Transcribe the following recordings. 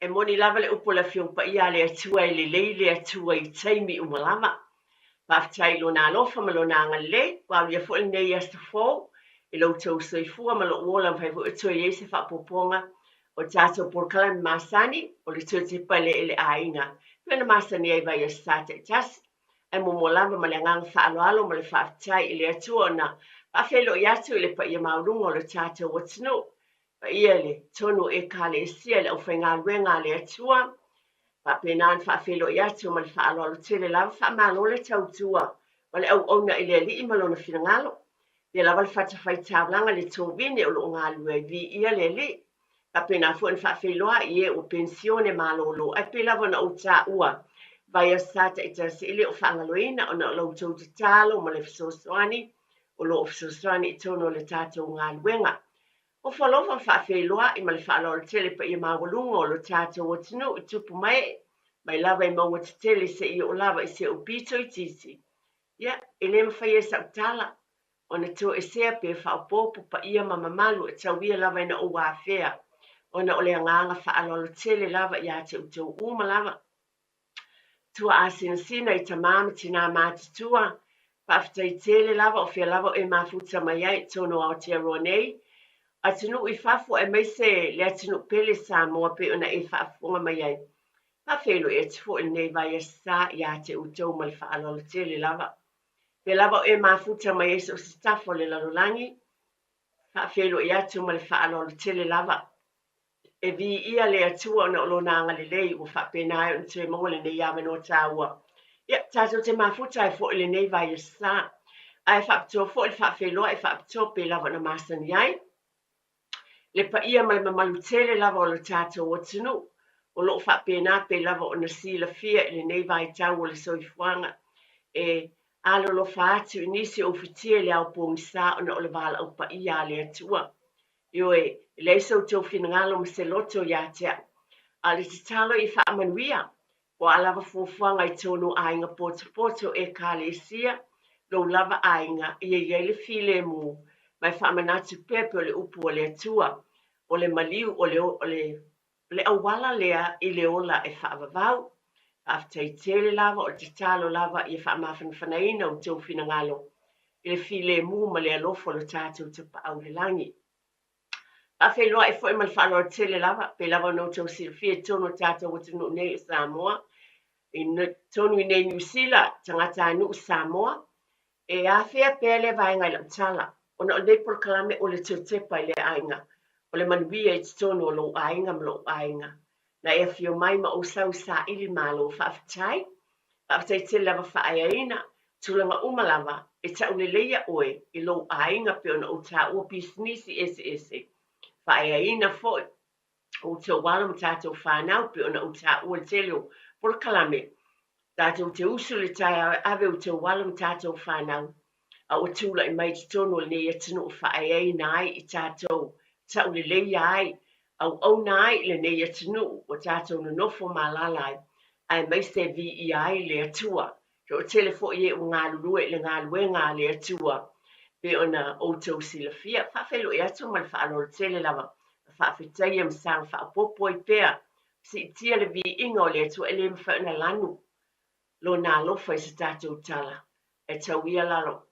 E moni lava le upu a le Afioga Paia a le Atua e lelei le Atua i taimi uma lava. Faafetai i Lona alofa ma Lona agalelei, ua aulia foi lenei aso fou i lo outou soifua ma lou ola, mafai foi ona toe i ai se faaopoopoga o tatou polokalame masani o le toe tepa i le aiga, pei ona masani ai i vaiaso sa taitasi. Ae muamua lava ma le agaga faaaloalo ma le faafetai i le Atua ona faafeiloai atu i le paia maualuga o le tatou atunuu, paia i le tonu o Ekalesia i le aufaigaluega a le Atua, faapena ona faafeiloai atu ma le faaaloalo tele lava, faamalo le tautua ma le auauna i le Alii ma Lona finagalo. Ia lava le fatafaitaulaga i le tovine o lo o galulue ai, viia le Alii. Faapena foi ona faafeiloai i e ua penisione malolo, ae pei lava ona ou taua vaiaso sa taitasi e le o faagaloina ona o la outou tatalo ma le fesoasoani o lo o fesoasoani i totonu o le tatou galuega. Ofo alofa ma faafeiloai ma le faaaloalo tele paia maualuga o lo tatou atunuu i tupu ma ee, mai lava i mauga tetele seia oo lava i se pito itiiti. Ia, e le mafai e sau tala ona toesea pe faaopoopo paia ma mamalu e tauia lava ina ou afea, ona o le agaga faaaloalo tele lava ia te outou uma lava. Tuaasinasina i tamā ma tinā matutua, faafetai tele lava o fea lava o e mafuta mai ai i totonu o Aotearoa nei, atunuu i fafo aemaise le atunuu pele Samoa pei ona e faafofoga mai ai. Faafeiloai atu foi lenei vaiaso sa ia te outou ma le faaaloalo tele lava. Fea lava o e mafuta mai ai so o se tafa o le lalolagi, faafeiloai atu ma le faaaloalo tele lava. E viia le Atua ona o Lona agalelei ua faapena ai ona toe maua lenei avanoa taua. Ia, tatou te mafuta ai foi i lenei vaiaso sa. Ae faapitoa foi le faafeiloai faapitoa pei lava ona masani ai le paia ma le mamalu tele lava o le tatou atunuu o lo o faapena pei lava ona silafia i lenei vaitau o le soifuaga e alolofa atu i nisi o ufitia i le ao pogisa ona o le valaau paia a le Atua. Ioe, e leai so outou finagalo ma se loto ia te au, a o le tatalo ia faamanuia, po o a lava fuafuaga i totonu o aiga potopoto, Ekalesia, lou lava aiga, ia i ai le filemu, ma e faamanatu pea pei o le upu a le Atua, o le maliu, o le, o le, o le auala lea i le ola e faavavau. Faafetai tele lava, o le tatalo lava ia faamafanafanaina outou finagalo i le filemu ma le alofa o lo tatou Tapaau i le lagi. Faafeiloai foi ma le faaaloalo tele lava, pei lava ona outou silafia i totonu o le tatou atunuu nei o Samoa, i totonu i nei Niu Sila, tagatanuu Samoa, e afea pea lea vaega i lau tala, ona o lenei polokalame o le toe tepa i le aiga, o le manuia i totonu o lou aiga ma lou aiga. Na e afio mai ma ou sau i saili malo, faafetai. Faafetai tele lava faaeaina, tulaga uma lava e tauleleia oe i lou aiga pei ona ou taua pisinisi eseese. Faaeaina foi outou alo ma tatou fanau pei ona ou taua le tele o polokalame. Tatou te usu i le taeao e ave outou alo ma tatou fanau a ua tulai mai i totonu o lenei atunuu faaeaina ai i tatou, tauleleia ai, auauna ai i lenei atunuu ua tatou nonofo ma alaala ai, aemaise viia ai le Atua. Toatele foi e ua galulue i le galuega a le Atua pei ona outou silafia. Faafeiloai atu ma le faaaloalo tele lava, ma faafetaia ma saga faaopoopo ai pea. Siitia le viiga o le Atua, e le mafai ona lanu Lona alofa i se tatou tala. Ae tau ia lalo,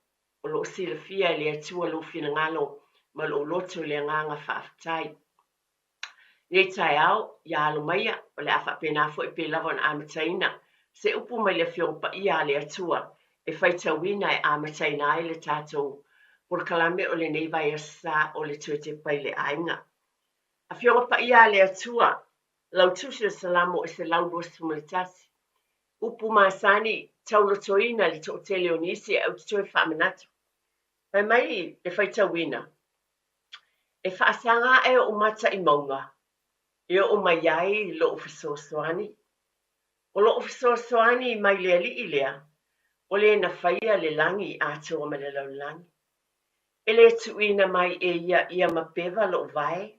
o lo o silafia e le Atua lou finagalo ma lou loto i le agaga faafetai. Nei taeao, ia alo maia, o le a faapena foi pei lava ona amataina se upu mai le Afioga Paia a le Atua e faitauina e amataina ai le tatou polokalame o lenei vaiaso sa o le Toe Tepa i le Aiga. Afioga Paia a le Atua, lau Tusi o Salamo e 121. Upu masani, taulotoina i le toatele o nisi ae ou te toe faamanatu. Fai mai le faitauina, E faasaga ae ou mata i mauga e oo mai ai lou fesoasoani. O lou fesoasoani mai le Alii lea, o le na faia le lagi atoa ma le lalolagi. E le tuuina mai e ia ia mapeva lou vae.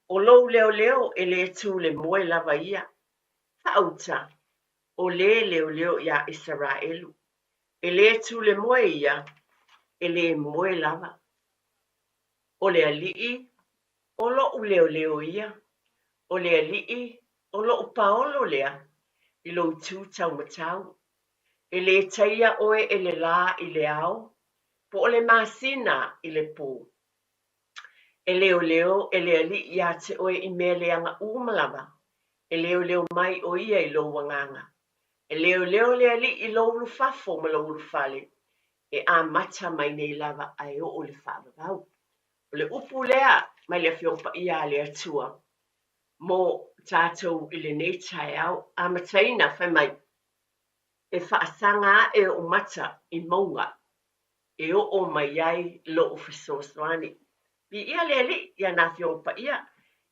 O lou leoleo e le tu le moe lava ia. Faauta, o le leoleo iā Isaraelu. E le tu le moe ia, e le moe lava. O le Alii, o loʻu leoleo ia, o le Alii, O loʻu paolo lea i lou itu taumatau, e lē taia ʻoe e le lā i le ao, po o le masina i le pō. E leoleo e le Alii iā te ʻoe i mea leaga uma lava, e leoleo mai ʻo ia i lou agaga. E leoleo le Alii i lou ulufafo ma lou ulufale, e amata mai nei lava a e oo i le faavavau. O le upu lea mai le Afioga Paia a le Atua mo tatou i lenei taeao amataina, fai mai, E faasaga aʻe oʻu mata i mauga e oo mai ai loʻu fesoasoani. Viia le Alii i ana Afioga Paia,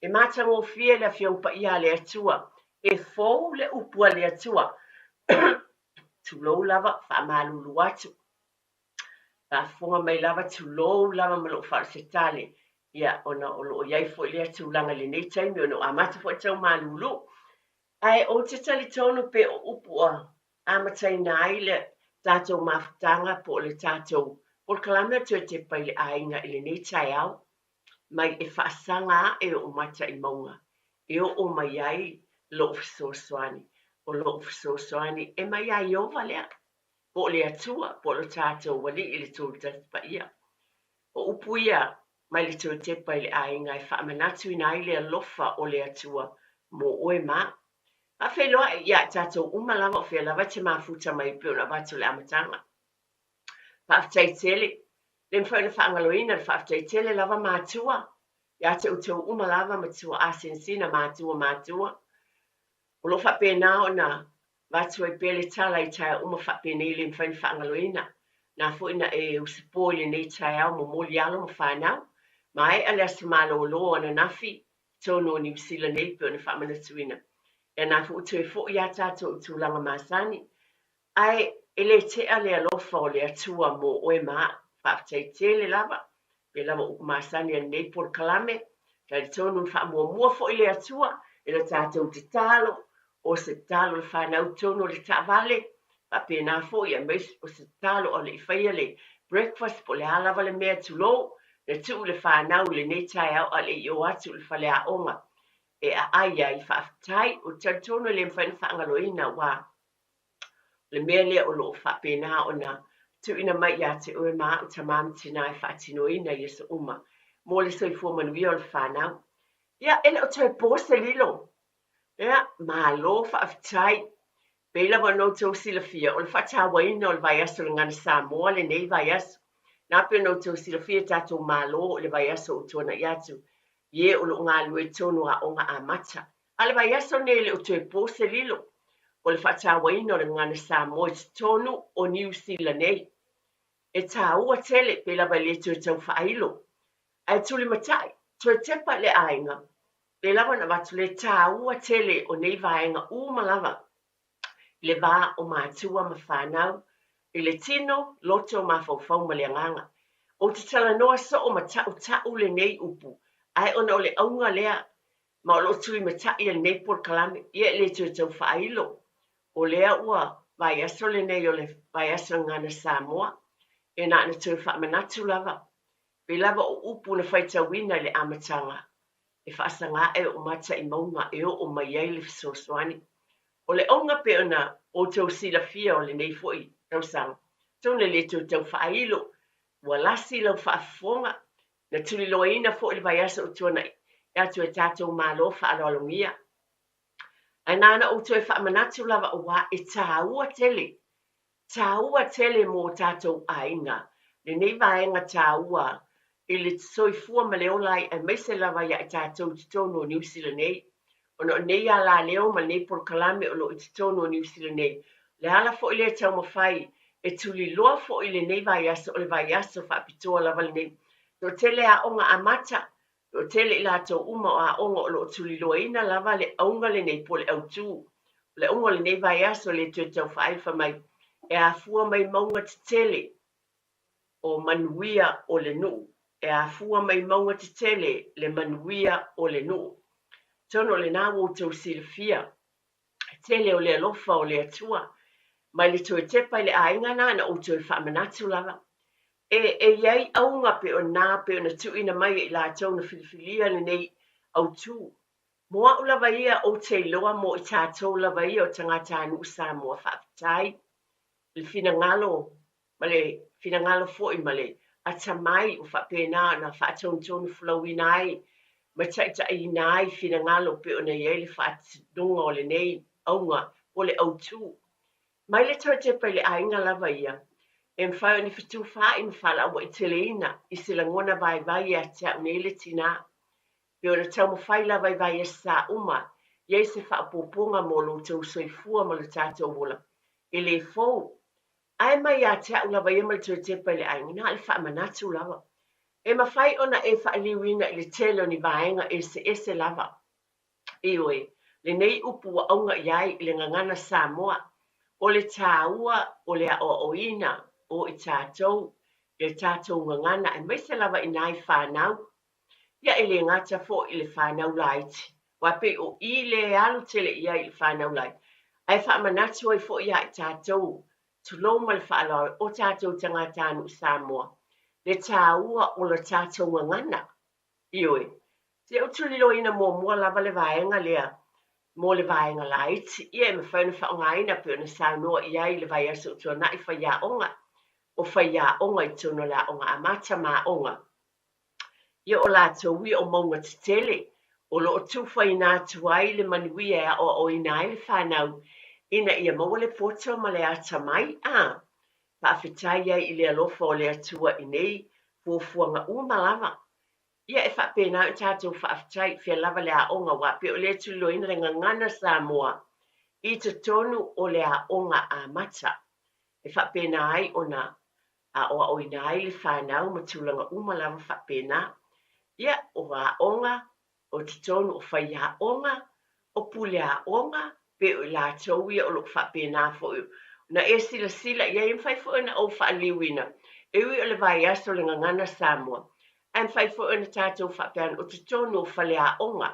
e matagofie le Afioga Paia a le Atua, e fou le upu a le Atua. Tulou lava, faamalulu atu. Faafofoga mai lava, tulou lava ma lou faaolosetale, ia, ona o lo o i ai foi lea tulaga i lenei taimi ona ua amata foi tau malulu. Ae ou te talitonu pe o upu ua amataina ai le tatou mafutaga po o le tatou polokalame o Toe Tepa i le Aiga i lenei taeao, mai e faasaga aʻe oʻu mata i mauga e oo mai ai loʻu fesoasoani. O loʻu fesoasoani e mai iā Ieova lea, po o le Atua, po o lo tatou Alii i le Tolutasi Paia. O upu ia mai le Toe Tepa i le Aiga e faamanatuina ai le alofa o le Atua mo oe ma au. Faafeiloai ia i tatou uma lava o fea lava e te mafuta mai pei ona avatu i le amataga. Faafetai tele. Le mafai ona faagaloina le faafetai tele lava matua ia te outou uma lava matua asinasina matua matua o lo o faapena ona Avatu ai pea le tala i taeao uma faapenei le mafai ona faagaloina. Na foi na e usupo i lenei taeao momoli alo ma fanau. Maea le aso malolo o ananafi i totonu o Niu Sila nei pei ona faamanatuina. Ia na foi ua toe foi a tatou i tulaga masani. Ae e le tea le alofa o le Atua mo oe ma au. Faafetai tele lava. Pei lava o upu masani a lenei polokalame, talitonu na faamuamua foi le Atua i le tatou tatalo, o se tatalo a le fanau i totonu o le taavale, faapena foi aemaise o se tatalo a o le i faia le breakfast po o le a lava le mea, tulou, na tuu le fanau i lenei taeao a o le i o atu i le faleaoga e aai ai. Faafetai. Ou te talitonu e le mafai ona faagaloina aua O le mea lea o lo o faapena ona tuuina mai ia te oe ma au tamā ma tinā e faatinoina i aso uma mo le soifua manuia o le fanau. Ia, e le o toe po se lilo. Ia, malo faafetai. Pei lava ona outou silafia, o le faatauaina o le vaiaso o le Gagana Samoa lenei vaiaso. Na pei ona outou silafia e tatou Malo i le vaiaso ua tuanai atu, i e o lo o galulue i totonu o aoga amata. A o le vaiaso lenei e le o toe po se lilo, o le faatauaina o le Gagana Samoa i totonu o Niu Sila nei. E tāua tele, pei lava e le toe tau faailo. Ae tulimatai, toe tepa i le aiga, pei lava ona avatu le tāua tele o nei vaega uma lava i le va o matua ma fanau, i le tino, loto, mafaufau ma le agaga. Ou te talanoa soo ma tautau lenei upu, ae ona o le auga lea ma o lo o tulimatai e lenei polokalame, ia e le toe tau faailo. O lea ua vaiaso lenei o le vaiaso Gagana Samoa, e na ona toe faamanatu lava, pei lava o upu na faitauina i le amataga, e faasaga ae oʻu mata i mauga e oo mai ai le fesoasoani. O le auga pei ona outou silafia o lenei foi tausaga, atonu e le toe tau faailo, ua lasi lau faafofoga, na tuliloaina foi le vaiaso ua tuanai atu e tatou Malo faaaloalogia. Ae na ona ou toe faamanatu lava aua e taua tele, taua tele mo tatou aiga lenei vaega taua i le soifua ma le ola ai aemaise lava ia i tatou i totonu o Niu Sila nei. Ona o nei alaleo ma lenei polokalame o lo o i totonu o Niu Sila nei, o le ala foi lea e taumafai e tuliloa foi lenei vaiaso, o le vaiaso faapitoa lava lenei. Toatele aoga amata, toatele i latou uma o aoga o lo o tuliloaina lava le auga lenei po o le autū. O le auga o lenei vaiaso e le toe tau faailo fai mai, e afua mai mauga tetele o manuia o le nuu. E afua mai mauga tetele le manuia o le nuu. Atonu o lena ua outou silafia tele o le alofa o le Atua mai le toe tepa i le aiga na na ou toe faamanatu lava. E, e i ai auga pe o na pe ona tuuina mai e i latou na filifilia lenei autū. Mo a'u lava ia ou te iloa mo i tatou lava ia o tagatanuu Samoa faafetai i le finagalo ma le finagalo foi ma le atamai ua faapena ona faatonutonu folauina ai ma taitaiina ai finagalo pei ona i ai le faatinoga o lenei auga po o le autu. Mai le toe tepa i le aiga lava ia, e mafai ona fetufaai ma faalauaiteleina i se lagona vaivai ia te au nei le tinā. Pei ona taumafai lava i vaiaso sa uma i ai se faaopoopoga mo lo outou soifua ma lo tatou ola e le fou. Ae mai ia te au lava ia ma le toe tepa i le aiga, na o le faamanatu lava. E mafai ona e faaliuina i le tele o ni vaega eseese lava. Ioe, lenei upu ua auga i ai i le gagana Samoa, o le tāua o le aoaoina o i tatou i le tatou gagana aemaise lava i nai fanau. Ia e le gata foi i le fanau laiti, aua pei o i lea e alu tele i ai i le fanau laiti, ae faamanatu ai foi ia i tatou, tulou ma le faaaloalo, o tatou tagatanuu Samoa, le tāua o le tatou gagana. Ioe, se ou tuliloaina muamua lava le vaega lea mo le vaega laiti, ia e mafai ona faaaogaina pei ona saunoa i ai i le vaiaso ua tuanai faiaoga, o faiaoga i totonu o le aoga amata ma aoga. Ia o latou ia o mauga tetele o lo o tufaina atu ai le manuia e aoaoina ai le fanau ina ia maua le poto ma le atamai. A faafetai ai i le alofa o le Atua i nei fuafuaga uma lava. Ia e faapena ona tatou faafetai i fea lava le aoga aua pei o lea e tuliloaina le gagana Samoa i totonu o le aoga amata e faapena ai ona aoaoina ai le fanau ma tulaga uma lava faapena. Ia, o aoga, o totonu o faiaoga, o puleaoga, pei o i latou ia o lo o faapena foi ona e silasila i ai. E mafai foi ona ou faaliuina, e ui o le vaiaso o le Gagana Samoa, ae mafai foi ona tatou faapea ane, o totonu o faleaoga,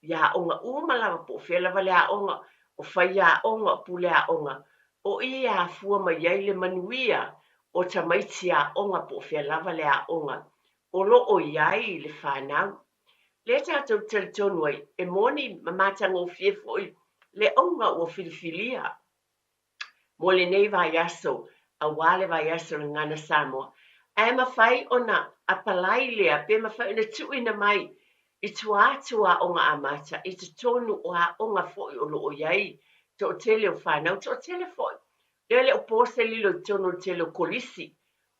i aoga uma lava, po o fea lava le aoga, o faiaoga, o puleaoga, o i e afua mai ai le manuia o tamaiti aoga po o fea lava le aoga o lo o i ai le fanau. Lea tatou te talitonu ai, e moni ma matagofie foi le auga ua filifilia mo lenei vaiaso aua le vaiaso o le Gagana Samoa, ae mafai ona apalai lea pe mafai ona tuuina mai i tua atu o aoga amata i totonu o aoga foi o lo o i ai toatele o fanau, toatele foi. Lea e le o po se lilo i totonu o le tele o kolisi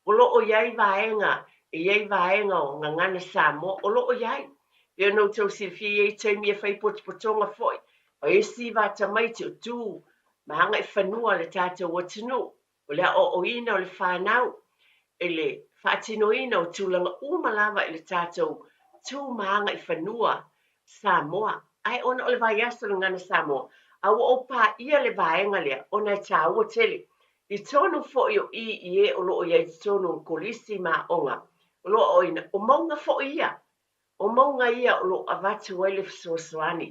O lo o i ai vaega, e i ai vaega o Gagana Samoa, o lo o i ai. Pei ona outou silafia e i ai taimi e fai potopotoga foi, o isi va tamaiti o tu ma agaifanua le tatou atunuu, o le aoaoina o le fanau i le faatinoina o tulaga uma lava i le tatou tu ma agaifanua Samoa. Ae ona o le vaiaso o le Gagana Samoa, a ua ou paia le vaega lea ona e taua tele. I tonu foi o i i e o lo o i ai i totonu o kolisi ma aoga o lo o aoaoina, o mauga foi ia, o mauga ia o lo o avatu ai le fesoasoani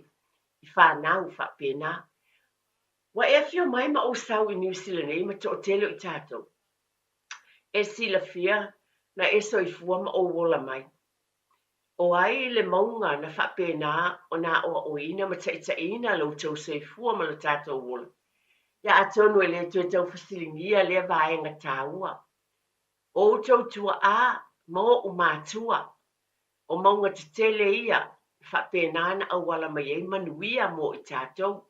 i fanau faapena. Ua e afio mai ma ou sau i Niu Sila nei ma toatele o i tatou e silafia na e soifua ma ou ola mai. O ai le mauga na faapena ona aoaoina ma taitaiina lo outou soifua ma lo tatou ola? Ia atonu e le toe tau fesiligia lea vaega taua. O outou tuaa ma oʻu matua, o mauga tetele ia na faapena ona auala mai ai manuia mo i tatou.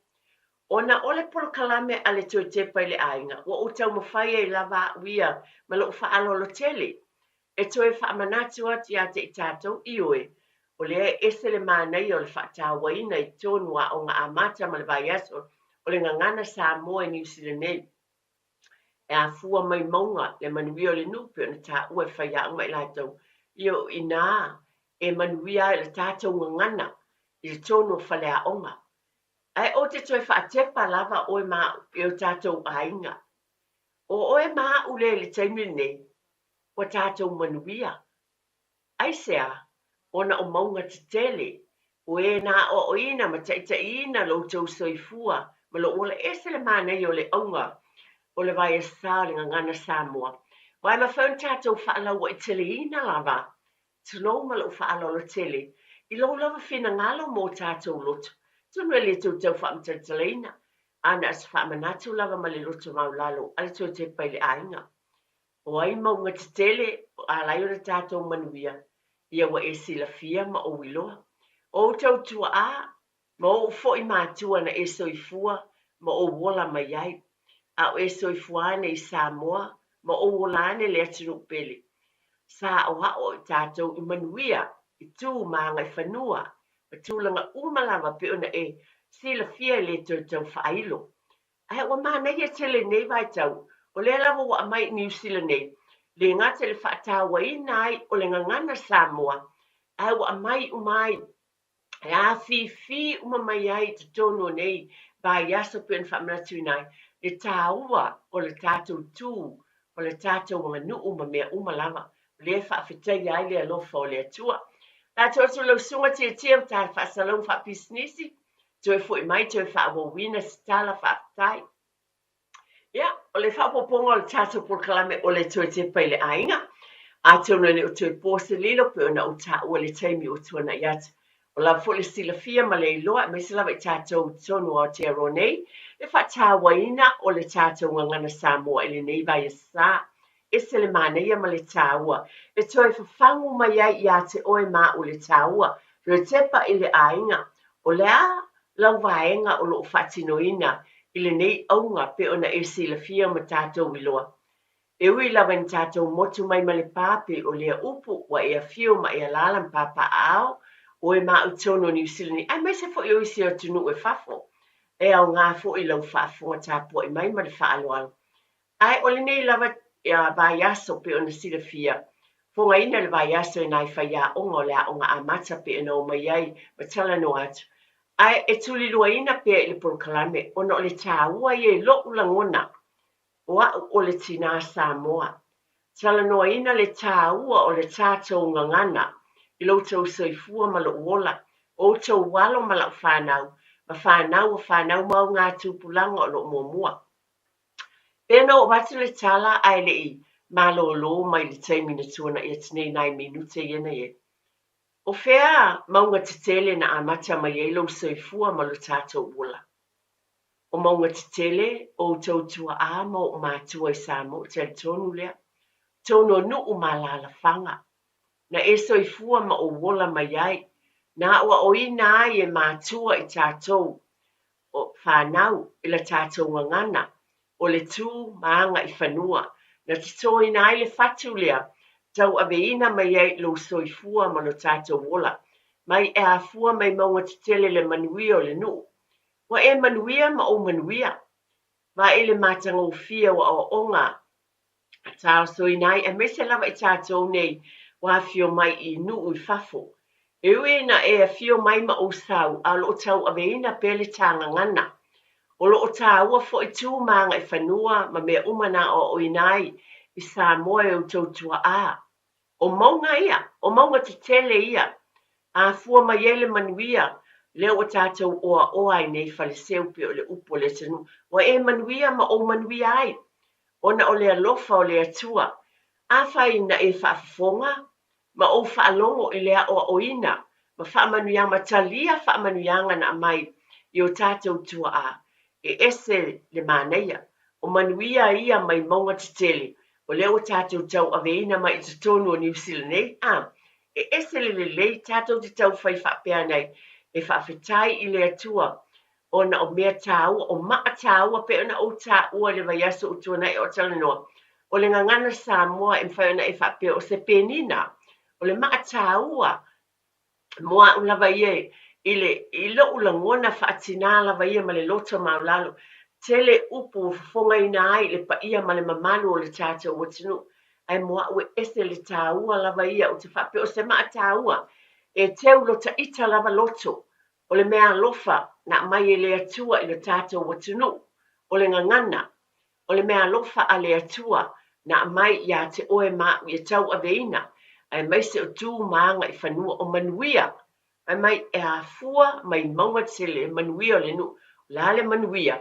Ona o le polokalame a le Toe Tepa i le Aiga, ua ou taumafai ai lava au ia ma lou faaaloalo tele E toe faamanatu atu ia te i tatou, ioe, o lea e ese le manaia o le faatauaina i totonu o Aoga Amata ma le Vaiaso o le Gagana Samoa i Niu Sila nei. E afua mai mauga le manuia o le nuu pei ona taua e faiaoga ma i latou, ioe, o inā e manuia ai le tatou gagana i totonu o faleaoga. Ae ou te toe faatepa lava oe ma au e o tatou aiga. O oe ma au lea i le taimi lenei, ua tatou manuia. Aisea? Ona o mauga tetele, o e na aoaoina ma taitaiina lo outou soifua ma lou ola. E ese le manaia o le auga o le vaiasa o le Gagana Samoa. Aua e mafai ona tatou faalauaiteleina lava, tulou ma lou faaaloalo tele, I lou lava finagalo mo o tatou loto, atonu e le toe tau faamatalatalaina, a na o se faamanatu lava ma le loto maualalo a le toe tepa i le aiga. O ai mauga tetele o ala ai ona tatou manuia, ia ua e silafia ma ou iloa. O outou tuaa ma ou foi matua na e soifua ma ou ola mai ai, a o e soifua ane i Samoa ma ou ola ane le atunuu pele. Sa aoao i tatou i manuia, i tu ma agaifanua, ma tulaga uma lava pei ona e silafia e le toe tau faailo. Ae ua manaia tele i lenei vaitau, o lea lava ua aumai i Niu Sila nei, le gata i le faatauaina ai o le gagana Samoa, ae ua aumai uma ai e afifi uma mai ai i totonu o nei vaiaso pei ona faamanatuina ai le taua o le tatou tu ma le tatou aganuu ma mea uma lava. O lea e faafetaia ai le alofa o le Atua. Tatou atu lau susuga Tietie o ta faasalauga faapisinisi, toe foi mai toe faaauauina se tala faafetai. Ia, o le faaopoopoga o le tatou polokalame o le toe tepa i le aiga, atonu e le o toe po se lilo pei ona ou taua i le taimi ua tuanai atu. Ua lava foi le silafia ma le iloa, aemaise lava i tatou i totonu o Aotearoa nei, le faatauaina o le tatou gagana Samoa i lenei vaiaso sa. Ese le manaia ma le taua e toe fafagu mai ai ia te oe ma au le taua, toe tepa i le aiga. O le a lau vaega o lo o faatinoina i lenei auga pei ona e silafia ma tatou iloa. E ui lava ina tatou motu mai ma le pa pei o lea upu ua e afio ma e alaala ma papaaao oe ma au i totonu o Niu Sila nei aemaise foi o isi atunuu e fafo. E aoga foi lau faafofoga tapuai mai ma le faaaloalo. Ae o lenei lava vaiaso pei ona silafia, fogaina le vaiaso e nai faiaoga o le aoga amata pei ona omai ai ma talanoa atu. Ae e tuliluaina pea i le polokalame ona o le taua ia i lo'u lagona o a'u o le tinā Samoa. Talanoaina le taua o le tatou gagana i lo outou soifua ma lo'u ola, o outou alo ma la'u fanau, ma fanau o fanau ma augatupulaga o lo'o muamua. Pei ona oo atu le tala ae le i malōlō mai le taimi na tuanaʻi atu nei nai minute ia na i ai. O fea mauga tetele na amata mai ai lou soifua ma lo tatou ola? O mauga tetele o outou tuaa ma o'u matua i Samoa, ou te talitonu lea. Totonu o nuu ma alaalafaga, na e soifua ma ou ola mai ai, na aoaoina ai e matua i tatou o fanau i la tatou gagana, o le tu ma agaifanua, na totoina ai le fatu lea, tauaveina mai ai lou soifua ma lo tatou ola, mai e afua mai mauga tetele le manuia o le nuu. Ua e manuia ma ou manuia. Vaai i le matagofie o aoaoga taosoina ai, aemaise lava i tatou nei ua afio mai i nuu i fafo. E ui ina e afio mai ma ou sau, a o lo o tauaveina pea le ta gagana. O lo o taua foi tu ma agaifanua ma mea uma na aoaoina ai i Samoa e outou tuaa. O mauga ia, o mauga tetele ia, afua mai ai le manuia lea ua tatou oaoa ai nei Faleseu pei o le upu a le atunuu, ua e manuia ma ou manuia ai, ona o le alofa o le Atua. Afai na e faafofoga ma ou faalogo i le aoaoina ma faamanuiaga ma talia faamanuiaga na aumai i o tatou tuaa, e ese le manaia. O manuia ia mai mauga tetele, o lea ua tatou tauaveina mai i totonu o Niu Sila nei, a e ese le lelei tatou te taufai faapea ane ai, e faafetai i le Atua ona o mea taua, o maa taua pei ona ou taua i le vaiaso ua tuanai o talanoa, o le gagana Samoa e mafai ona e faapea o se penina, o le maa taua mo a'u lava ia i le i lo'u lagona faatinā lava ia ma le loto maualalo. Tele upu ua fofogaina ai le paia ma le mamalu o le tatou atunuu, ae mo a'u e ese le taua lava ia, ou te faapea o se maa taua e teu lo taita lava loto, o le mea alofa na aumai e le Atua i lo tatou atunuu, o le gagana, o le mea alofa a le Atua na aumai iā te oe ma a'u ia tauaveina, aemaise o tu ma agaifanua, o manuia, fai mai e afua mai mauga tetele le manuia o le nuu. O le a le manuia?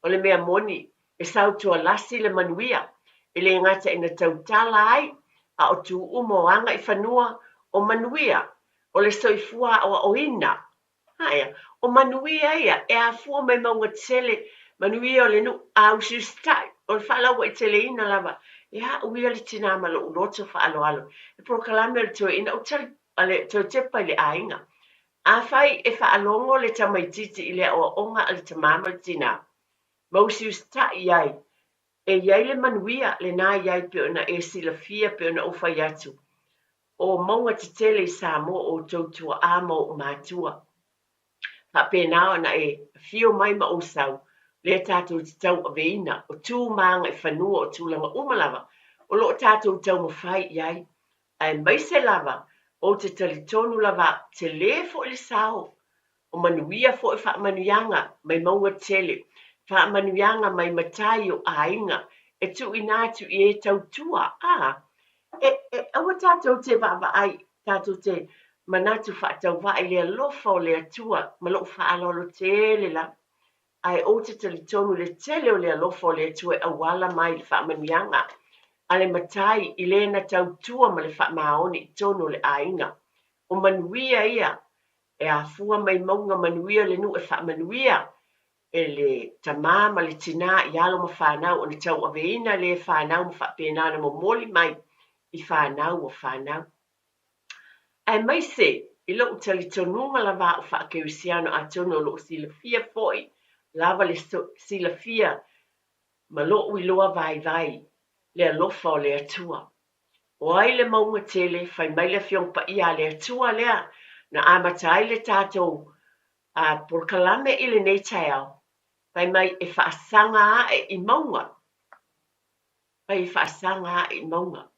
O le mea moni, e sautualasi le manuia, e le gata ina tautala ai, a o tu uma o agaifanua, o manuia. O le soifua aoaoina, aea, o manuia ia e afua mai mauga tetele, manuia o le nuu, a usiusitai, o le faalauaiteleina lava e au ia le tinā ma lou loto faaaloalo. E polokalame o le toeaina, ou tali, a le toe tepa i le aiga. Afai e faalogo le tamaitiiti i le aoaoga a le tamā ma le tinā, ma usiusitai i ai, e i ai le manuia lena i ai pei ona e silafia, pei ona ou fai atu, o mauga tetele i Samoa o outou tuaa ma ou matua. Faapena ona e afio mai ma ou sau, lea tatou te tauaveina, o tu ma agaifanua, o tulaga uma lava o lo o tatou taumafai i ai. Aemaise lava, ou te talitonu lava au, tele foi le sao o manuia foi faamanuiaga mai mauga tele, faamanuiaga mai matai o aiga e tuuina atu i e tautua. A, e, e, aua tatou te vaavaai, tatou te manatu faatauvaa i le alofa o le Atua ma lou faaaloalo tele lava. Ae ou te talitonu i le tele o le alofa o le Atua e auala mai i le faamanuiaga a le Matai i le na tautua ma le faamaoni i totonu o le aiga. O manuia ia e afua mai mauga manuia le nuu e faamanuia e le tamā ma le tinā i alo ma fanau ona tauaveina lē fanau ma faapena ona momoli mai i fanau ua fanau. Aemaise i lou talitonuga lava a'u faakerisiano atonu o loo silafia foi lava le silafia ma lou iloa vaivai le alofa o le Atua. O ai le mauga tele, fai mai le Afioga Paia a le Atua lea na amata ai le tatou polokalame i lenei taeao, fai mai e faasaga ae i mauga, fai e faasaga ae i mauga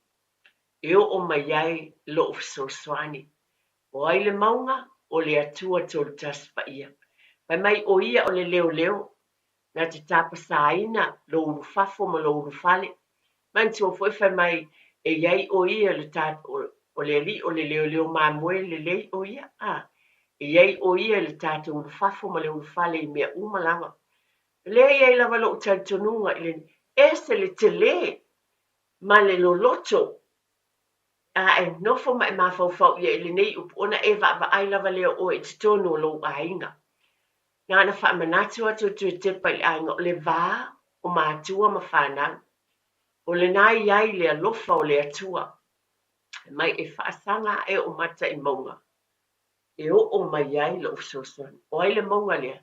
e oo mai ai lou fesoasoani. O ai le mauga? O le Atua Tolutasi Paia. Fai mai o ia o le leoleo, na te tapasaina lou ulufafo ma lou ulufale. Manatua foi fai mai e i ai o ia le ta, o le alii o le leoleo mamoe lelei o ia. A, e i ai o ia i le tatou ulufafo ma le ulufale i mea uma lava. O lea e i ai lava lou talitonuga i le ese le tele ma le loloto a e nofo ma e mafaufau i ai i lenei upu ona e vaavaai lava lea o oe i totonu o lou aiga. Na ona faamanatu atu e toe tepa i le aiga o le va o matua ma fanau. O lena i ai le alofa o le Atua. Mai e faasaga ae ou mata i mauga e oo mai ai lou fesoasoani. O ai le mauga lea?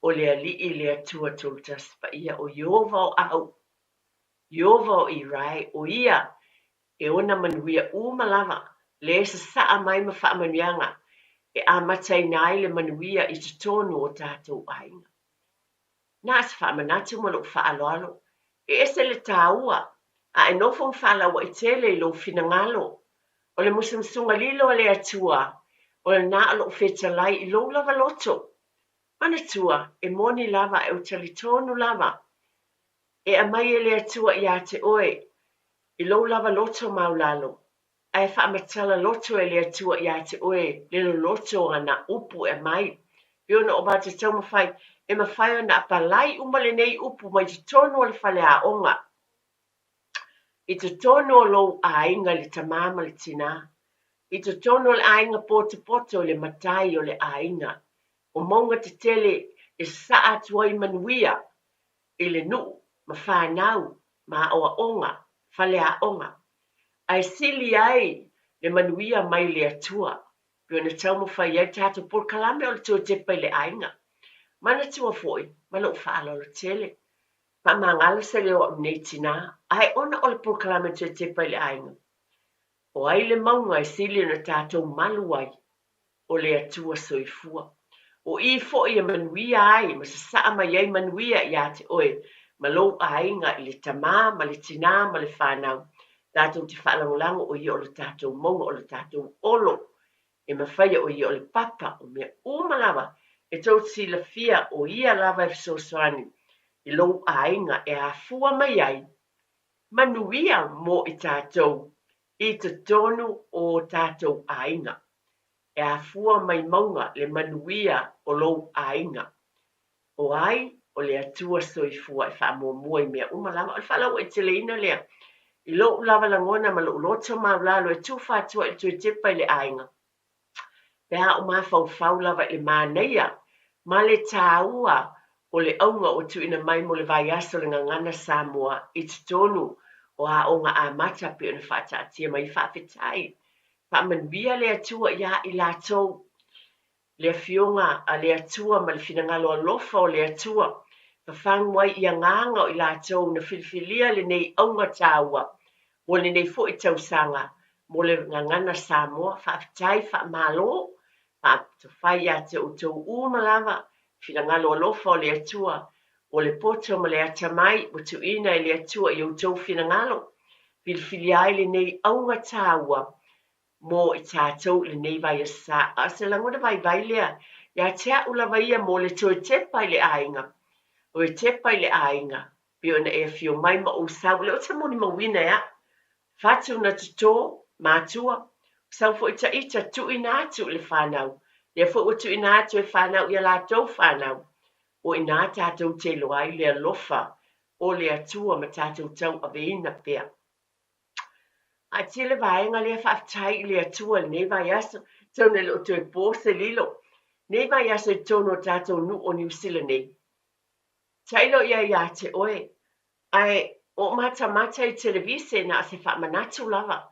O le Alii le Atua Tolutasi Paia, o Ieova o Au, Ieova o Irae, o Ia e ona manuia uma lava, lea e sasaa mai ma faamanuiaga e amataina ai le manuia i totonu o tatou aiga. Na o se faamanatu ma lou faaaloalo, e ese le taua, a e nofo ma faalauaitele i lou finagalo. O le musumusuga lilo a le Atua, o lena o lou fetalai i lou lava loto. Manatua, e moni lava ae ou talitonu lava, e aumai e le Atua ia te oe i lou lava loto maulalo, ae faamatala loto e le Atua ia te oe le loloto o ana upu e aumai. Pei ona o matou taumafai e mafai ona apalai uma lenei upu mai totonu o le faleaoga, i totonu o lou aiga i le tamā ma le tinā, i totonu o le aiga potopoto i le matai o le aiga, o mauga tetele e sasaa atu ai manuia i le nuu ma fanau ma aoaoga, faleaoga, ae sili ai le manuia mai le Atua, pei ona taumafai ai le tatou polokalame o le toe tepa i le aiga. Manatua foi, ma lou faaaloalo tele, faamagalo se leo o au nei tinā, ae ona o le polokalame toe tepa i le aiga, o ai le mauga e sili ona tatou malu ai? O le Atua Soifua. O i foi e manuia ai ma sasaa mai ai manuia ia te oe ma lou aiga i le tamā ma le tinā ma le fanau, tatou te faalagolago o ia o le tatou mauga, o le tatou olo e mafaia o ia o le papa, o mea uma lava e tou te silafia o ia lava e fesoasoani i lou aiga e afua mai ai manuia mo i tatou i totonu o tatou aiga. E afua mai mauga le manuia o lou aiga. O ai? O le Atua Soifua e faamuamua i mea uma lava. O le faalauaiteleina lea i lou lava lagona ma lou loto maulalo e tufa atu ai i le toe tepa i le aiga. Pe a ou mafaufau lava i le manaia ma le tāua o le auga ua tuuina mai mo le vaiaso o le Gagana Samoa i totonu o Aoga Amata pei ona faataatia mai. Faafetai. Faamanuia le Atua iā i latou. Le Afioga a le Atua ma le finagalo alofa o le Atua, fafagu ai i agaga o i latou na filifilia lenei auga tāua mo lenei foi tausaga mo le Gagana Samoa. Faafetai, faamalo, faatofai ia te outou uma lava, finagalo alofa o le Atua, o le poto ma le atamai ua tuuina e le Atua i outou finagalo, filifilia ai lenei auga tāua mo i tatou i lenei vaiaso. A o se lagona vaivai lea ia te a'u lava ia mo le toe tepa i le aiga, toe tepa i le aiga, pei ona e afio mai ma ou sau, o lea ou te molimauina e a'u fatu na totō matua, sau foi taita tuuina atu i le fanau, lea foi ua tuuina atu e fanau ia latou fanau. O i inā tatou te iloa ai le alofa o le Atua ma tatou tauaveina pea. A tele vaega lea, faafetai i le Atua i lenei vaiaso, tau ina le o toe po se lilo. Nei vaiaso i totonu o tatou nuu o Niu Sila nei. Tailo i ai ia te oe, ae o matamata i televise na o se faamanatu lava.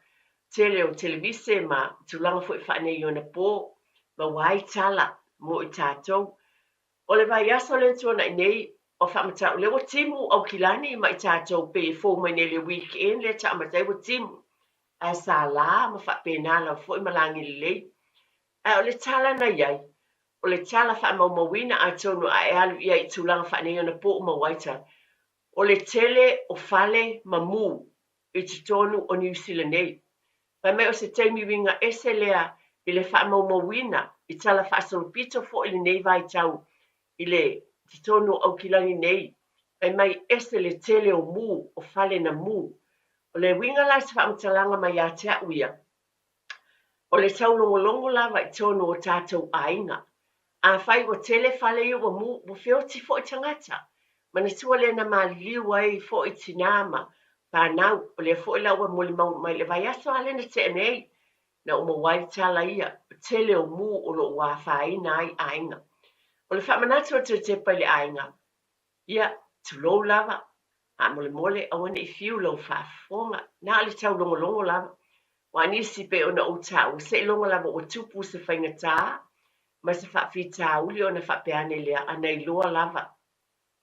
Tele o televise ma tulaga foi faaneionapo, maua ai tala mo i tatou. O le vaiaso lea na tuanai nei, o faamatau, lea ua timu Aukilani ma i tatou pei e fou mai nei le weekend lea taamata ai ua timu. Ae sa la ma faapena lava foi ma lagi lelei. Ae o le tala na i ai, o le tala faamaumauina atonu a e alu i ai i tulaga faaneionapo ua maua ai tala, o le tele o fale ma mu i totonu o Niu Sila nei. Fai mai o se taimi uiga ese lea i le faamaumauina i tala faasolopito foi lenei vaitau i le totonu o Aukilani nei. Fai mai ese le tele o mu, o fale na mu. O le uiga la o se faamatalaga mai ia te a'u ia, o le taulogologo lava i totonu o tatou aiga. Afai ua tele fale ia ua mu, ua feoti foi tagata. Manatua lea na maliliu ai foi tinā ma fanau, o lea foi la ua molimau mai le vaiaso lava lea na tea nei, na ou maua ai le tala ia, o tele o mu o lo o ua afaina ai aiga. O le faamanatu atu e Tepa i le aiga, Ia, tulou lava, faamolemole aua ne i fiu lau faafofoga, na o le taulogologo lava. Aua nisi pei ona ou taua, seiloga lava ua tupu se faigata ma se faafitauli ona faapea ane lea, a na iloa lava,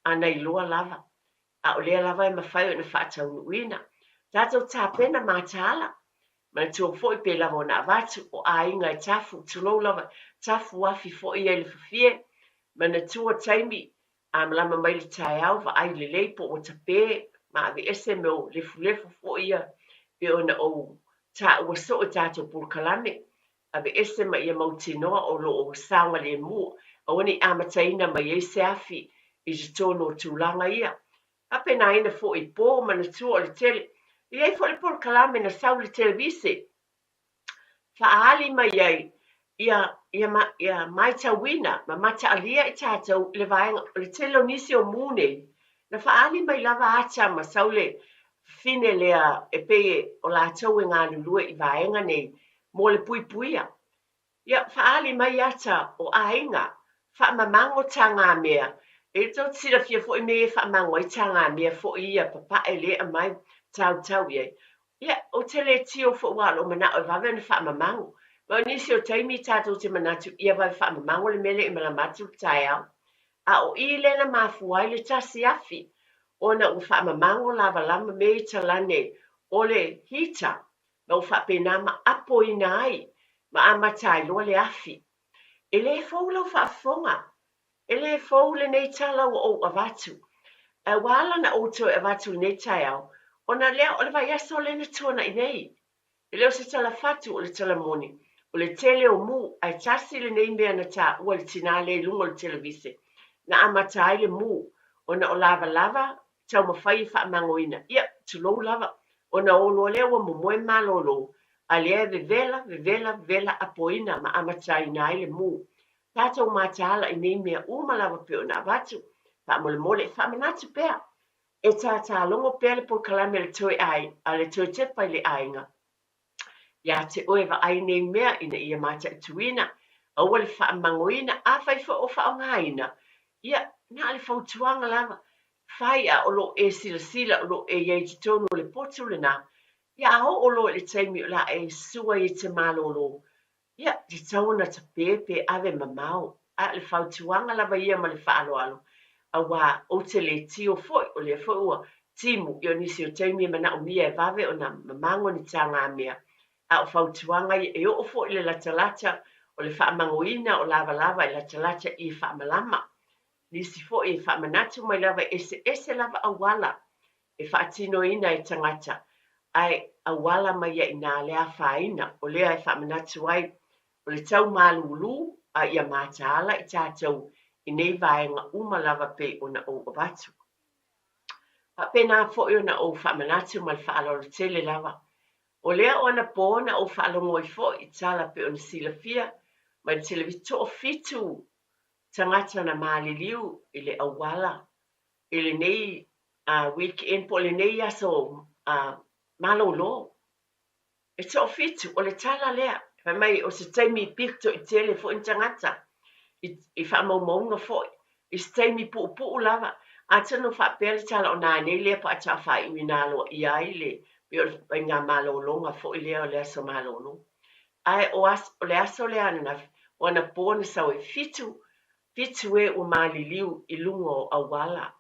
a na iloa lava. A o lea lava e mafai ona faataunuuina. Tatou tapena mataala. Manatua foi pei lava ona avatu, o aiga e tafu, tulou lava, tafu afi foi ia i le fafie. Manatua taimi A malama mai le taeao, vaai lelei po ua tape ma aveese mea o lefulefu foi ia pei ona ou taua soo i tatou polokalame. Aveese ma ia mautinoa o lo o saogalemu, aua ne i amataina mai ai se afi i totonu o tulaga ia. Faapenaina foi i po, manatua o le tele. E i ai foi le polokalame na sau i le televise faaali mai ai ia ia ia matauina ma mataalia i tatou i le vaega o le tele o nisi o mu nei na faaali mai lava ata ma sau le fafine lea e pei o latou e galulue i vaega nei mo le puipuia. Ia, faaali mai ata o aiga, faamamago tagamea. E tou te silafia foi mea ia e faamago ai tagamea foi ia papae lea e aumai tautau i ai. Ia, ou te le tio foi aua o lou manao e vave ona faamamago. Ma o nisi o taimi tatou te manatu ia vave faamamago le mea lea i malama atu le taeao. A o i lea na mafua ai le tasi afi ona ua faamamago lavalava mea ia talane o le heater ma ua faapena ma apoina ai ma amata ai loa le afi. E le fou lau faafofoga, e le fou lenei tala ua ou avatu. Ae ua ala ona ou toe avatu i lenei taeao, ona lea o le vaiaso lea na tuanai nei. E le o se tala fatu, o le tala moni, o le tele o mu, ae tasi lenei mea na taua e le tinā lea i luga o le televise, na amata ai le mu, ona o lavalava taumafai e faamagoina, ia, tulou lava, ona o loa lea ua momoe malolo, a lea e vevela, vevela, vevela apoina ma amataina ai le mu. Tatou mataala i nei mea uma lava pei ona avatu, faamolemole, faamanatu pea, e tātālogo pea le polokalame a le toe ai, a le toe tepa i le aiga, iā te oe vaai nei mea ina ia mataituina. Aua le faamagoina, afai foi o faaaogaina, ia, na o le fautuaga lava, fai a o lo o e silasila o lo o e i ai i totonu o le potu lena, ia a oo loa i le taimi o le a e susu ai e te malolo, ia, e tatau ona tape pe ave mamao. A o le fautuaga lava ia ma le faaaloalo, aua ou te le tio foi, o lea foi ua timu, ia o nisi o taimi e manaomia e vave ona mamago ni tagamea, a o fautuaga ia, e oo foi i le latalata o le faamagoina o lavalava e latalata i e faamalama. Nisi foi e faamanatu mai lava e eseese lava auala e faatinoina e tagata, ae auala mai ai i ina le afaina. O lea e faamanatu ai, o le tau malulu a ia mataala i tatou i nei vaega uma lava pei ona ou avatu. Faapena foi ona ou faamanatu ma le faaaloalo tele lava. O lea o anapo na ou faalogo ai foi i tala pei ona silafia mai le televise, toafitu tagata na maliliu i le auala i lenei weekend po o lenei aso malolo. E toafitu, o le tala lea. Fai mai o se taimi pito i tele foi ni tagata i faamaumauga foi, i se taimi puupuu lava. Atonu faapea le tala o nanei lea pe a tau faaiuina aloaia ai le pei o le faiga malologa foi lea o le aso malolo. Ae o, aso, o le aso lea ananafi, o anapo na sau ai fitu, fitu e ua maliliu i luga o auala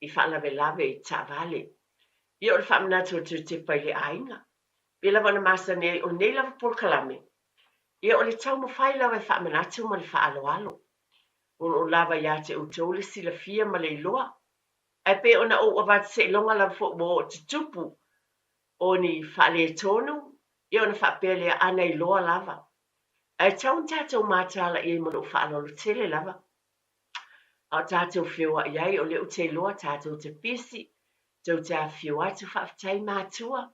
i faalavelave i taavale. Ia o le faamanatu atu e tepa i le aiga. Pei lava ona masani ai, o lenei lava polokalame, ia o le taumafai lava e faamanatu ma le faaaloalo. O lo o lava ia te outou le silafia ma le iloa. Ae pei ona ou avatu seiloga lava foi ua oo tutupu o ni faaletonu, ia ona faapea lea, a na iloa lava. Ae tatau ona tatou mataala i ai ma lou faaaloalo tele lava. A o tatou feoai ai, o lea ou te iloa tatou te pisi, tou te afifio atu, faafetai matua,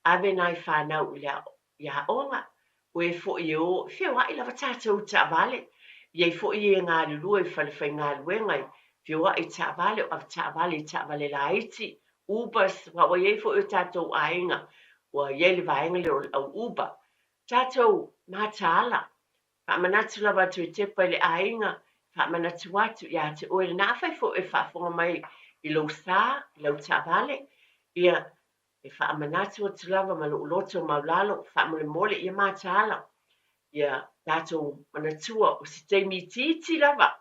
ave nai fanau i le i aoga, o e foi e o, feoai lava tatou i taavale, i ai foi e galulue i falefaigaluega, feoai i taavale, o avetaavale i taavale laiti, Ubers, aua ua i ai foi o tatou aiga, ua i ai le vaega lea o le au Uber. Tatou mataala, faamanatu lava atu e tepa i le aiga, faamanatu atu ia te oe lena, afai foi e faafofoga mai i lou sa, i lau taavale, ia e faamanatu atu lava ma lou loto maulalo, faamolemole ia mataala, ia tatou manatua o se taimi itiiti lava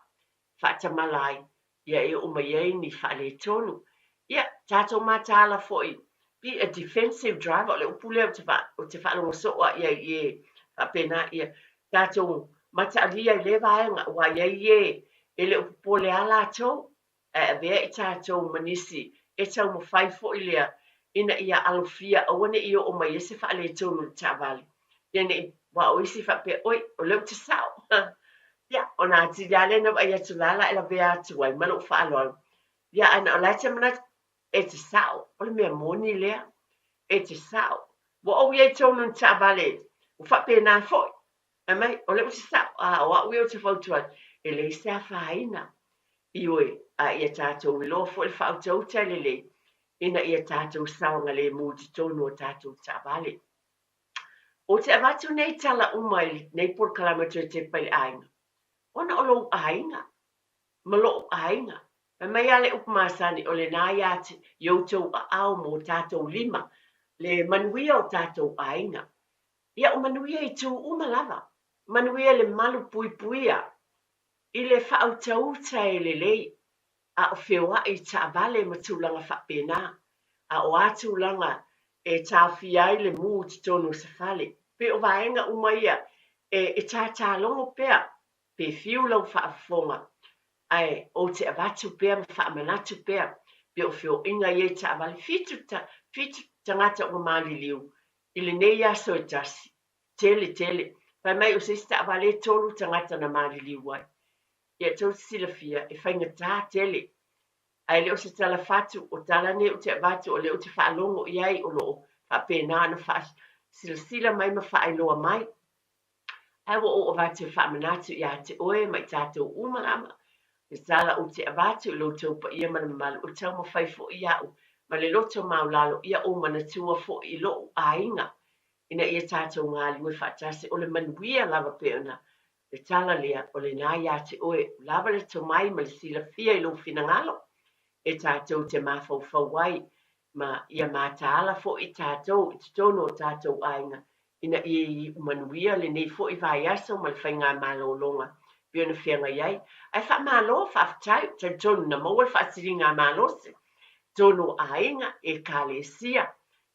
faatamala ai, ia e oo mai ai ni faaletonu. Ia, tatou mataala foi, be a defensive driver, o le upu lea ou te faalogo soo lava i ai i e faapena, ia tatou mataalia i lea vaega, aua e i ai e e le o popole lava latou, ae avea i tatou ma nisi e taumafai foi lea ina ia alofia aua ne i oo mai ai se faaletonu i le taavale. Ia ne i, aua o isi faapea, oi, o lea ou te sao. Ia, ona atili lava lea na vaai atu la la e lavea atu ai ma lou faaaloalo. Ia, ae na o la e te manatu, e te sao, o le mea moni lea, e te sao. Ua ou i ai tonu i ni taavale ua faapena foi. Fai mai, o lea ou te sao, a o au ia ou te fautua atu, e leai se afaina. Ioe, a ia tatou iloa foi le faautauta e lelei, ina ia tatou saogalemu i totonu o tatou taavale. Ou te avatu nei tala uma i lenei polokalame toe tepa i le aiga, ona o lou aiga ma lo'u aiga. Fai mai lava le upu masani, o lena ia te i outou aao ma o tatou lima le manuia o tatou aiga. Ia, o manuia i itu uma lava, manuia i le malu puipuia, i le faautauta e lelei, a o feoai i taavale ma tulaga faapena, a o a tulaga e taofia ai le mu i totonu o se fale. Pei o vaega uma ia e tatalogo pea pe fiu lau faafofoga, ae ou te avatu pea ma faamanatu pea pei o feoaiga ia i taavale. Fitu, fitu tagata ua maliliu i lenei aso e tasi. Tele, tele. Fai mai o se isi taavale e tolu tagata na maliliu ai. Ia tou te silafia, e faigata tele. Ae le o se tala fatu, o tala nei ou te avatu o lea ou te faalogo i ai o lo o faapena ona faasilasila mai ma faailoa mai. Ae ua ou avatu e faamanatu ia te oe ma i tatou uma lava le tala ou te avatu i lo outou paia ma le mamalu, o le taumafai foi iaʻu ma le loto maulalo ia ou manatua foi i lo'u aiga ina ia tatou galulue faatasi, o le manuia lava pei ona Le tala lea, o lena iā te oe, ua lava le tomai ma le silafia i lou finagalo e tatou te mafaufau ai ma ia mataala foi tatou i totonu o tatou aiga ina ia iu manuia lenei foi vaiaso ma le faigamalologa pei ona feagai ai. Ae faamalo, faafetai, ou te talitonu na maua le faasiligamalosi i totonu o aiga, Ekalesia,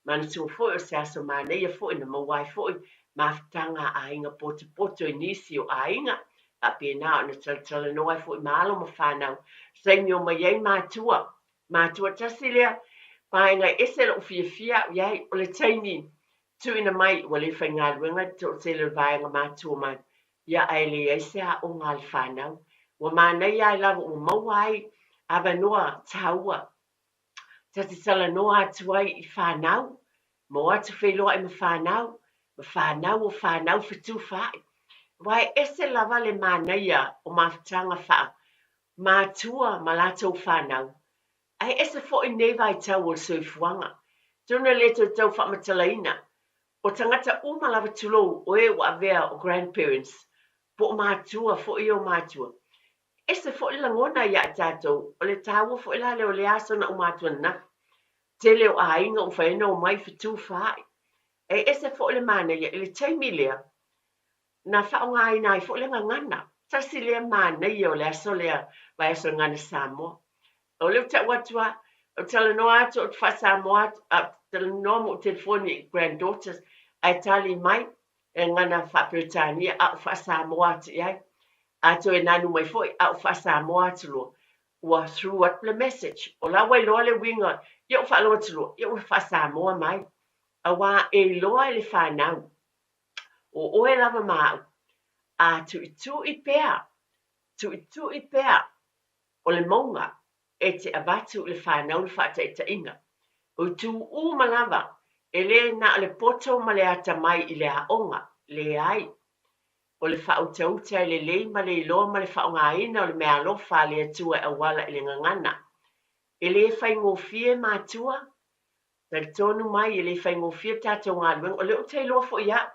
Manatua foi o se aso manaia foi na maua ai foi mafutaga a aiga potopoto i nisi o aiga, faapena ona talatalanoa ai foi ma alo ma fanau, taimi omai ai matua. Matua tasi lea vaega e ese lou fiafia au i ai, o le taimi tuuina mai ua le faigaluega le toatele o le vaega matua mai, ia ae leai se aoga a le fanau. Ua manaia ai lava ua maua ai avanoa taua Ta te talanoa atu ai i fanau, ma o atu feiloai ma fanau, ma fanau o fanau fetufaai. Aua e ese lava le manaia o mafutaga faa matua ma latou fanau, ae ese foi nei vaitau o le soifuaga. Atonu e le toe tau faamatalaina, o tagata uma lava tulou o e ua avea o grandparents po o matua foi ia o matua, Ese foi le lagona ia i tatou, o le taua foi la lea o lea aso na uma atu ananafi. Tele o aiga ua mafai ai ona omai fetufaai. E ese foi le manaia i le taimi lea na faaaogaina ai foi le gagana. Tasi lea manaia o le aso lea, vaiaso o le Gagana Samoa. O lea ou te tau atu lava, ou te talanoa atu, ou te faa-Samoa atu, a ou te talanoa ma ou telefoni i granddaughters, ae tali mai e gagana faa-Peretania, a ou faa-Samoa atu i ai. A toe nanu mai foi, a ou faa-Samoa atu loa, ua through atu le message. O la ua iloa le uiga, ia ou faalogo atu loa, ia ua faa-Samoa mai. Aua e iloa e le fanau, o oe lava ma au, a tuitui pea, tuitui pea o le mauga e te avatu i le fanau le faataitaiga. O itu uma lava, e le na o le poto ma le atamai i le aoga, leai. O le faautauta e lelei ma le iloa ma le faaaogaina o le meaalofa a le Atua e auala i le gagana. E le faigofie matua. Talitonu mai e le faigofie le tatou galuega, o lea ou te iloa foi au,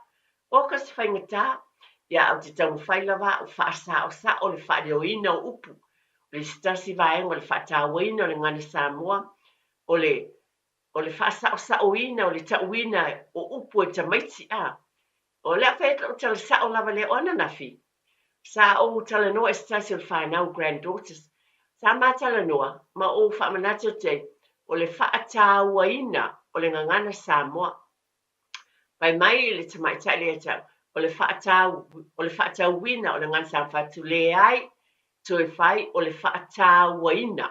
oka se faigata, ia ae ou te taumafai lava au faasaosao le faaleoina o upu. O le isi tasi vaega o le faatauaina o le gagana Samoa, o le o le faasaosaoina o le tauina o upu e tamaiti a. O le a fai atu lau tala sao lava lea o ananafi, sa ou talanoa i se tasi o le fanau, granddaughters, sa ma talanoa ma ou faamanatu atu ai, o le faatauaina o le gagana Samoa. Fai mai le tamaitai lea ia te au, o le faatau, o le faatauina o le gagana Samoa, fai atu, leai, toe fai o le faatauaina.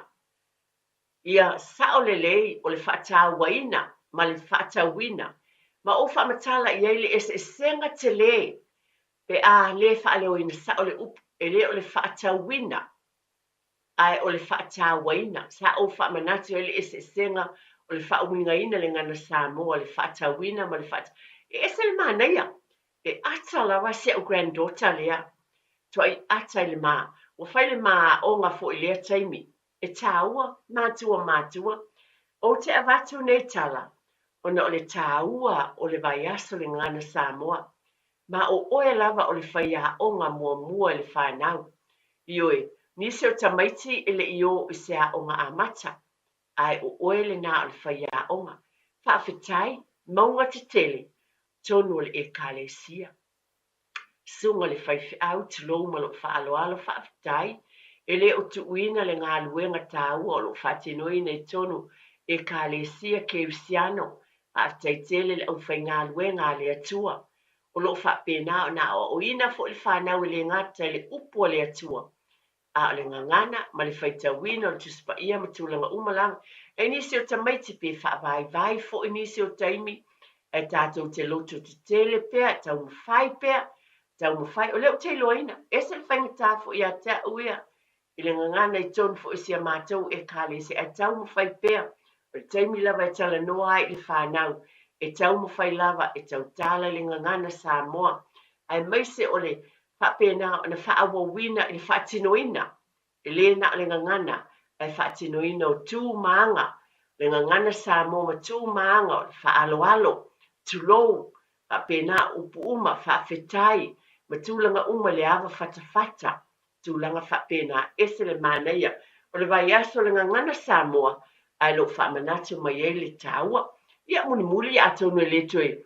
Ia sao lelei o le faatauaina ma le faatauina, ma ou faamatala i ai le eseesega tele pe a le faaleoina sao le upu, e le o le faatauina, ae o le faatauaina. Sa ou faamanatu i ai le eseesega o le faauigaina le gagana Samoa, le faatauina ma le faat... E ese le manaia, e ata lava si au granddaughter lea, tuai ata i le ma, ua fai le ma aoga foi i lea taimi, E tāua, matua matua, ou te avatu nei tala ona o le tāua o le vaiaso le Gagana Samoa, ma o oe lava o le faiaoga muamua i le whanau. Ioe, nisi o tamaiti e le i o i se aoga amata, ae o oe lenā o le faiaoga. Faafetai, mauga tetele, tonu o le Ekalesia. Susuga le faifeau, tulou ma lou faaaloalo, faafetai e le o tuuina le galuega taua o lo o faatinoina i totonu Ekalesia Kerisiano. Faafetai tele le aufaigaluega a le Atua o lo o faapena ona aoaoina foi le fanau e le gata i le upu a le Atua, a o le gagana ma le faitauina o le Tusi Paia ma tulaga uma lava. E nisi o tamaiti pe faavaivai foi nisi o taimi, ae tatou te loto tetele pea, taumafai pea, taumafai. O lea ou te iloaina, ese le faigata foi ia te au ia i le gagana i totonu foi o si a matou Ekalesia, ae taumafai pea. O le taimi lava e talanoa ai i le fanau, e taumafai lava e tautala i le gagana Samoa, aemaise o le faapena ona faaauauina i le faatinoina, e le na o le gagana, ae faatinoina o tu ma aga, le gagana Samoa ma tu ma aga o le faaaloalo, tulou, faapena upu uma, faafetai, ma tulaga uma i le ava fatafata, tulaga faapena, ese le manaia o le vaiaso o le Gagana Samoa ae o lo o faamanatu mai ai le taua. Ia mulimuli atonu e le toe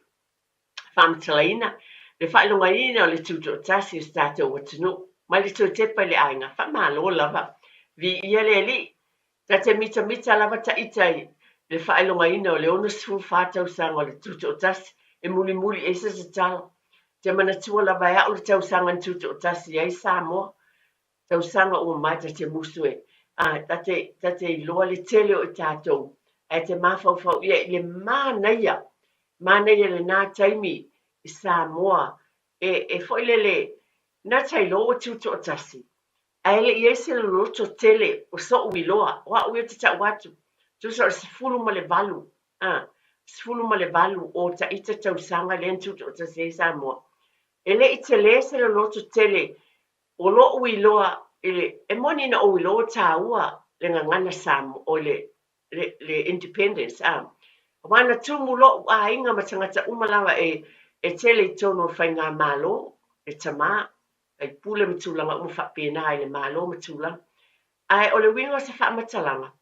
faamatalaina le faailogaina o le tutoatasi o si tatou atunuu mai le toe tepa i le aiga, faamalo lava. Viia le Alii. Ta te mitamita lava ta ita i le faailogaina o le 64 tausaga o le tutoatasi e mulimuli i ai se tatalo. Te manatua lava e a'u le tausaga na tutoatasi ai Samoa. Tausaga ua mavae ta te musu e ta te ta te iloa le tele o i tatou ae te mafaufau ia i le manaia manaia lena taimi i Samoa e e foi lele na ta iloa ua tutoatasi ae le i ai se loloto tele o so'u iloa o a'u ia ou te ta'u atu tusa o le 18 a 18 o ta ita tausaga lea na tutoatasi ai Samoa e le i tele se loloto tele O lo'u iloa i le, e moni na ou iloa ua taua le gagana Samoa, oi le, le, le independence, a. Aua na tumu lo'u aiga ma tagata uma lava e, e tele i totonu o le faigamalo, le tamā, faipule ma tulaga uma faapena i le Malo ma tulaga. Ae o le uiga o se faamatalaga,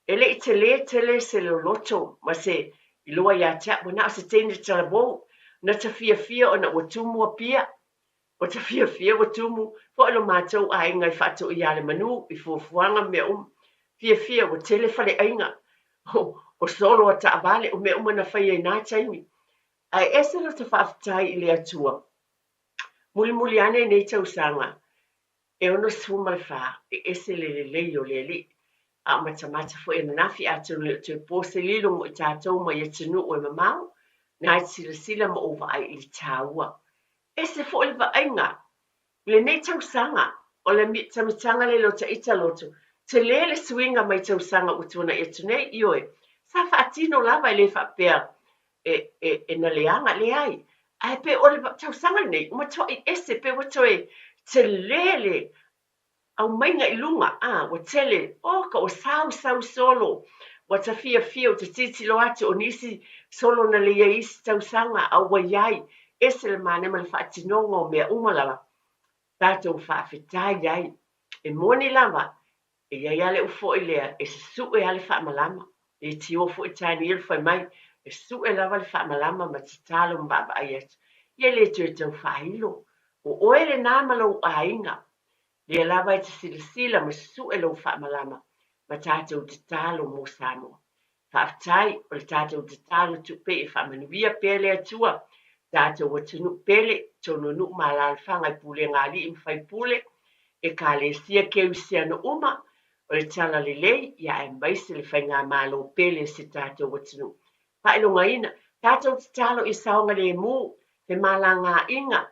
e le i telē tele se loloto ma se iloa ia te a'u, ua na o se teine talavou, na ta fiafia ona ua tumu Apia, Ua ta fiafia ua tumu foi lo matou aiga i faatoia le manu i fuafuaga ma mea uma. Fiafia ua tele faleaiga o solo a taavale o mea uma na faia i na taimi. Ae ese lo ta faafetai i le Atua. Mulimuli ane i nei tausaga e 64 e ese le lelei o le Alii. A o matamata foi ananafi atonu e le o toe po se lilo mo i tatou mai atunuu e mamao, na e silasila ma ou vaai i le taua. Ese foi le vaaiga i lenei tausaga o le mitamitaga lele o Taita Loto, tele le suiga mai tausaga ua tuanai atu nei, ioe, sa faatino lava e le faapea e, e, e na leaga, leai, ae pei o le tausaga lenei ua matuai ese, pei ua toe tele le aumaiga i luga, a, ua tele, oka, ua sau sau solo, ua ta fiafia, ua ta tilotilo atu, o nisi solo na le i ai isi tausaga, a ua i ai, ese le manaia ma le faatinoga o mea uma lava, tatou faafetai ai. E moni lava, e i ai lava le upu foi lea, e susue lava le faamalama, e tioa foi Tanielu fai mai, e sue lava le faamalama ma tatalo ma vaavaai atu, ia e le toe tau faailo, o oe lena ma lou aiga, Lea lava e te silasila ma susue lou faamalama ma tatou tatalo mo Samoa. Faafetai o le tatou tatalo tupe e faamanuia pea le Atua tatou atunuu pele, totonu o nuu ma alaalafaga i pulega a alii ma faipule, ekalesia keusiano uma, o le tala lelei ia aemaise le faigamalo pele o si tatou atunuu. Faailogaina, tatou tatalo i saogalemu, femalagaaiga,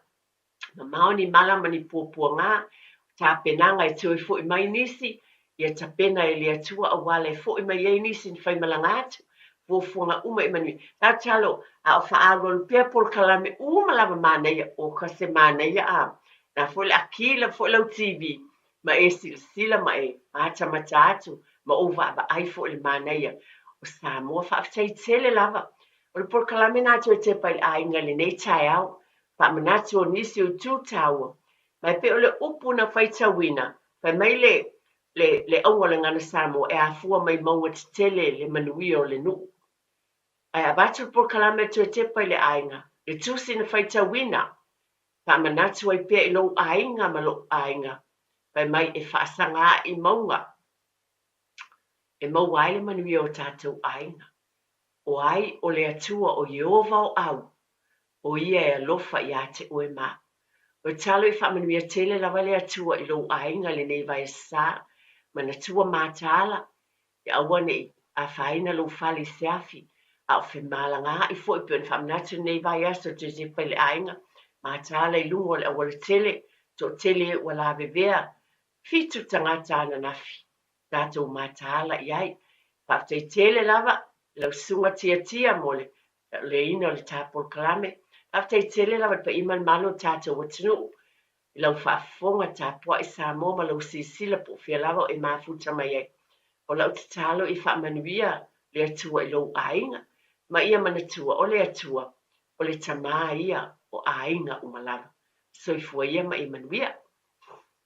Mamao ni mala ma ni puapuaga, o tapenaga e toe foi mai nisi, ia tapena e le Atua auala e foi mai ai nisi na faimalaga atu, fuafuaga uma i manuia. Tatalo, a o faaalualu pea polokalame uma lava manaia, o ka se manaia a, na foi le a kī lava foi lau TV ma e silasila ma e matamata atu ma ou vaavaai foi i le manaia o Samoa. Faafetai tele lava. O le polokalame na toe tepa i le aiga i lenei taeao. Faamanatu o nisi o itu taua, ma e pei o le upu na faitauina, fai mai le, le, le auga o le Gagana Samoa e afua mai mauga tetele le manuia o le nuu. Ae avatu le polokalame toe tepa i le aiga, le tusi na faitauina, faamanatu ai pea i lou aiga ma lou aiga, fai mai e faasaga ae i mauga e maua ai le manuia o tatou aiga. O ai o le Atua o Ieova o au, o ia e alofa iā te oe ma au. O le talo i faamanuia tele lava le Atua i lou aiga lenei vaiaso sa, manatua mataala, ia aua ne i afaina lou fale i se afi, a o femalagaai foi pei ona faamanatu lenei vaiaso toe tepa i le aiga, mataala i luga o le auala tele, toatele e ua lavevea, fitu tagata ananafi, tatou mataala i ai. Faafetai tele lava i lau susuga Tiatia mo le leina o le ta polokalame. Faafetai tele lava i le paia ma le mamalu o le tatou atunuu i lau faafofoga tapuai Samoa ma lau silasila po o fea lava o e mafuta mai ai. O lau tatalo ia faamanuia le Atua i lou aiga ma ia manatua o le Atua o le Tama ia o aiga uma lava. Soifua ia ma ia manuia.